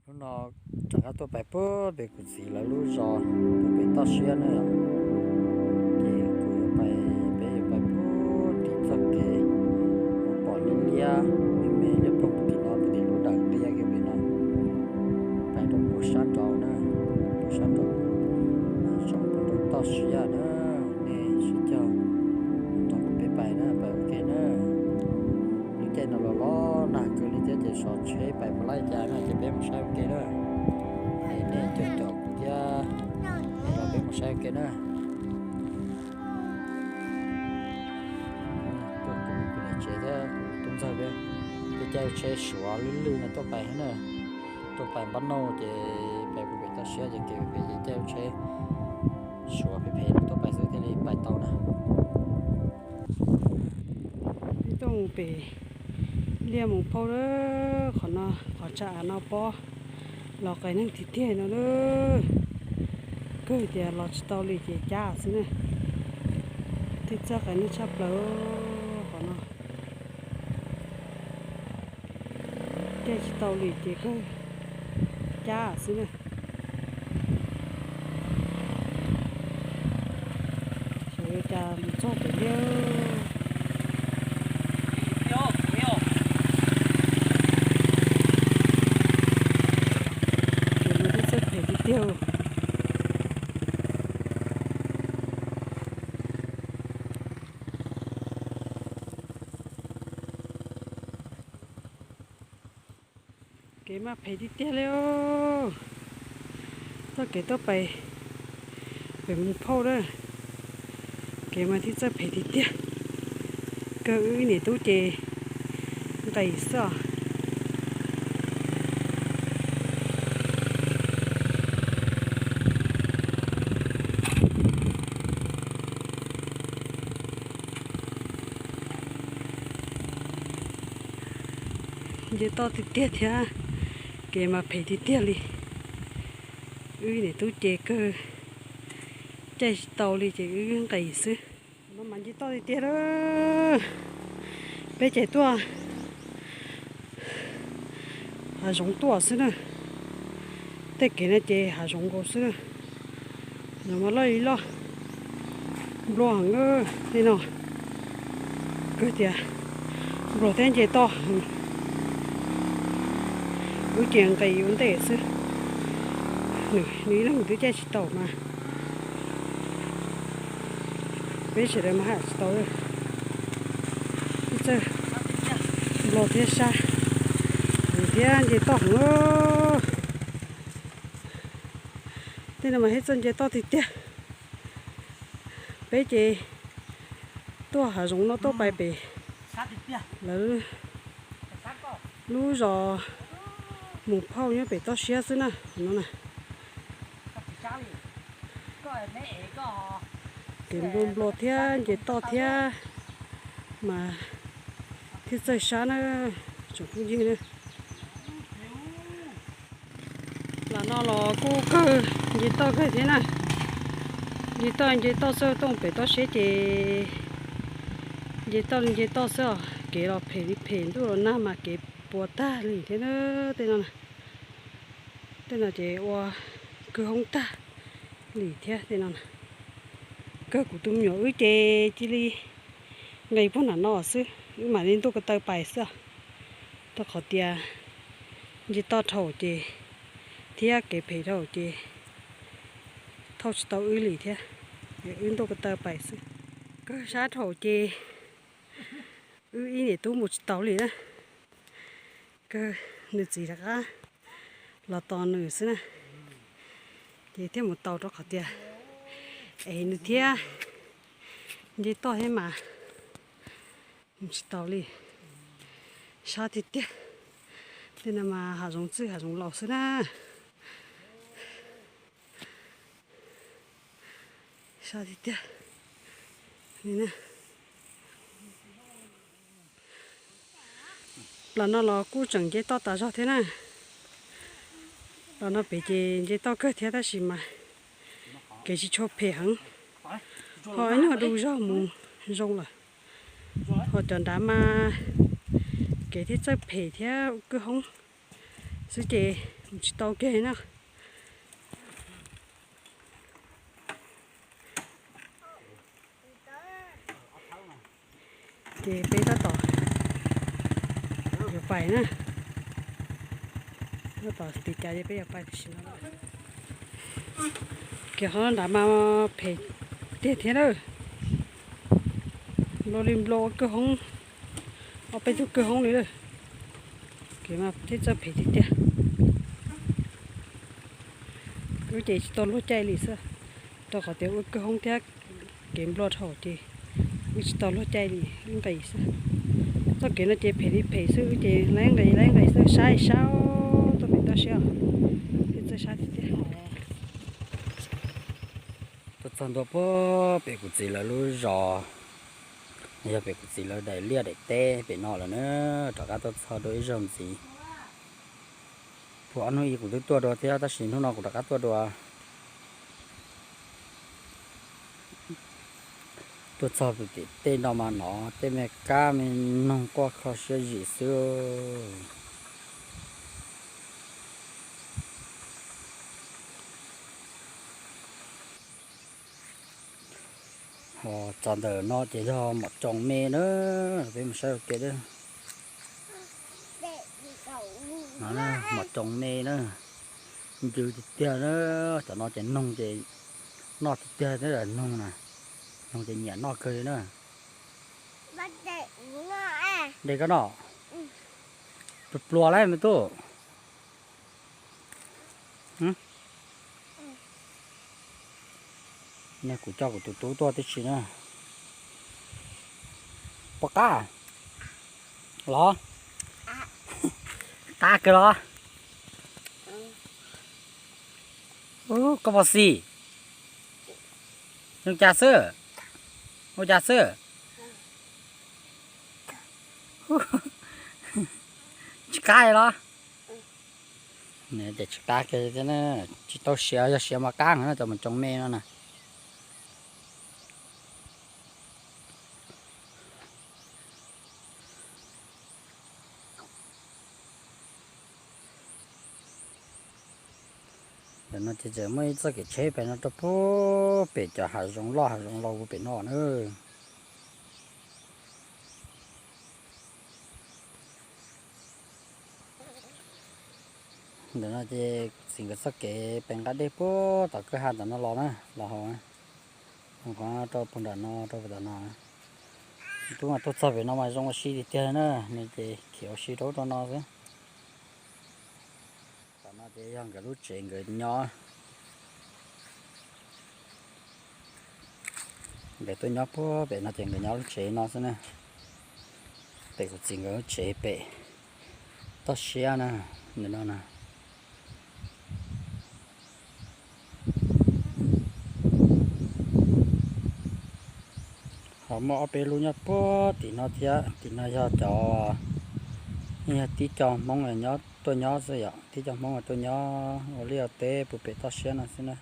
Hnub no rov qab tuaj pais puag pem kuv txiv lawv lub zos puag pem toj siab na yom. Ces kuv yuav pais, peb yuav pais puag tim txoj kev mus pom liab liab me me liab ploog puag tim no, puag tim lub dawm qia kiag pem no, pais rau puag sab nraud na, puag sab nraud, tsom puag rau toj siab na. Nej sib cog nrog kuv peb pais na, pais ua ke na. Lub caij no los los nag kawg li thiab ces xyov tsheb pais puas laib cas na, ces peb mus saib ua ke na. Es nej caum caum kuv thiab, es los peb mus saib ua ke na. Tuaj kuv niam tsev thiab kuv tub ntxawg peb, peb caij lub tsheb Suav lwj lwj no tuaj pais na. Tuaj pais npab nauj ces pais puag pem toj siab ces kev pem ces caij lub tsheb Suav phem phem no tuaj pais xwb thiaj li pais tau na. Peb tuaj mus pem liaj mus phauj lawm, qhov no qhov tsam av no pob los qias neeg tiag tiag no lawm. Kawg tias los tsis tau li ces cab xwb na. Thiaj txawj qias neeg tshaj plaws qhov no. Caij tsis tau li ces kawg cab xwb na. Xyov yuav cas mus txog pem liaj. Ces mas twb txawj phem tiag tiag. Kev mas phem tiag tiag li os. Txoj kev tuaj pais pem mus phauj na, kev mas thiaj txawj phem tiag tiag. Kawg wb niam tub ces nqis xwb os. Nce toj tiag tiag thiab, kev mas phem tiag tiag li. Wb niam tub ces kawg caij tsis tau li ces wb nqis xwb. No mas nce toj tiag tiag lawm. Peb ces tuaj hav zoov tuaj xwb na. Tej kev no ces hav zoov nkaus xwb na. Zoov mas loj li loj, nplua heev tej no. Kawg tias nplua thiab nce toj. Wb ces nqis ua ntej xwb. Nws ib leeg twb caij tsis tau mas peb sawv daws mas haj tsis tau. Ib txawj nplua thiab sab, nws thiab nce toj heev. Tej no mas thiaj txawj nce toj tiag tiag. Peb ces tuaj hav zoov no tuaj pais pem lawv lub zos mus phauj nyob pem toj siab xwb na no na. Kev nplua nplua thiab nce toj thiab mas thiaj txawj sab na tsoom phooj ywg na. Los no los kuj kawg nce toj kawg thiab na. Nce toj nce toj xwb, tuaj pem toj siab ces nce toj nce toj xwb os. Kev los phem li phem, ntuj los nag mas kev puas tag li thiab na. Tej no na, tej no ces ua kwj hoob tag li thiab tej no na. Kawg kuv tus me nyuam wb ces cia li nqis puag nram no xwb, wb mam li ntuj ko taw pais xwb os. Rau qhov tias nce toj dhau ces thiab kev phem dhau ces thauj tsis tau wb li thiab, wb ntuj ko taw pais xwb. Kawg sab dhau ces wb ib niam tub mus tsis tau li na. Kawg nws txiv rov qab los tos nws xwb na. Ces thiaj mus tau rau qhov tias es nws thiab nce toj thiab mas mus tsis tau li. Sab tiag tiag. Tej no mas hav zoov txwj hav zoov laus xwb na. Sab tiag tiag. Plas no los kuj tseem nce toj tas zog thiab na. Plas no pem ces nce toj kawg thiab tab sis mas kev tsis tshua phem heev, ho ib nyuag du zog mus zoo lawm. Ho cov nrad mas kev thiaj txawj phem thiab kwj hoob xwb ces Tsis tau kiag na. Ces peb tab tom yuav pais na. Tab tom tiv cas ces peb yuav pais tam sim no. Kiag qhov nrad mas phem tiag thiab na. Nplua li nplua ua kwj hoob, ob peb tug kwj hoob li lawm. Kev mas thiaj txawj phem tiag tiag. Wb ces tsis tau luag caij li xwb, rau qhov tias ua kwj hoob thiab kev nplua dhau ces wb tsis tau luag caij li, wb nqis xwb. Txoj kev no ces phem li phem xwb, wb ces laib nqis laib nqis xwb, sab sab tuaj pem toj siab, thiaj txawj sab tiag tiag. Tuaj txog ntua puag pem kuv txiv lawv lub zos, yog pem kuv txiv lawv daim liaj daim teb pem no lawm na, rov qab tuaj txog dua ib zaug ntxiv. Puag ob hnub ib kuv twb tuaj dua thiab tab sis hnub no kuv rov qab tuaj dua. Tuaj txog pem tim tej no mas nov tej me kab me noog quaj kho siab zim xwb. Ho txog ntawm no ces yog mom tsoom me na, peb mus saib ua ke. Mom tsoom me na, ncw tiag tiag na, cov no ces noog ces noj tiag tiag, noog na, noog ces nyiam noj kawg li na. De koj noj, pluas pluas lauj me tub. Kuv coj kuv tus tub tuaj tib si na. Pom qab los? Qab kawg los? Koj pom xis? Zoo cas xwb? Ua cas xwb? Tsis qab los? Ces tsis qab kiag thiab, tsis tau siav, yog siav mas qab no cov mom tsoom me no na. Ntawm no ces tseem muaj ib txoj kev tsheb pem no rau puag pem cov hav zoov loj hav zoov laus puag pem no na. Ntawm no ces kuv txiv nkawd txoj kev pem nqa dej puag tom kwj ha ntawm no los na, los hauv, qhov rau puag nram no rau puag tom no. Tub mas tuaj txog pem no mas zoo ua si tiag tiag na, nws ces khiav ua si rau ub rau no xwb. Tom no ces yog nkawd lub tsev nkawd nyob. Nkawd tuaj nyob puag pem no ces nkawd nyob lub tsev no xwb na. Pem kuv txiv nkawd lub tsev pem toj siab na, ntawm no na. Ho muaj ob peb lub nyob puag tim no thiab, tim no yog cov, yog tib co Hmoob nyob tuaj nyob xwb yom, tib co Hmoob tuaj nyob ua liaj ua teb puag pem toj siab no xwb na.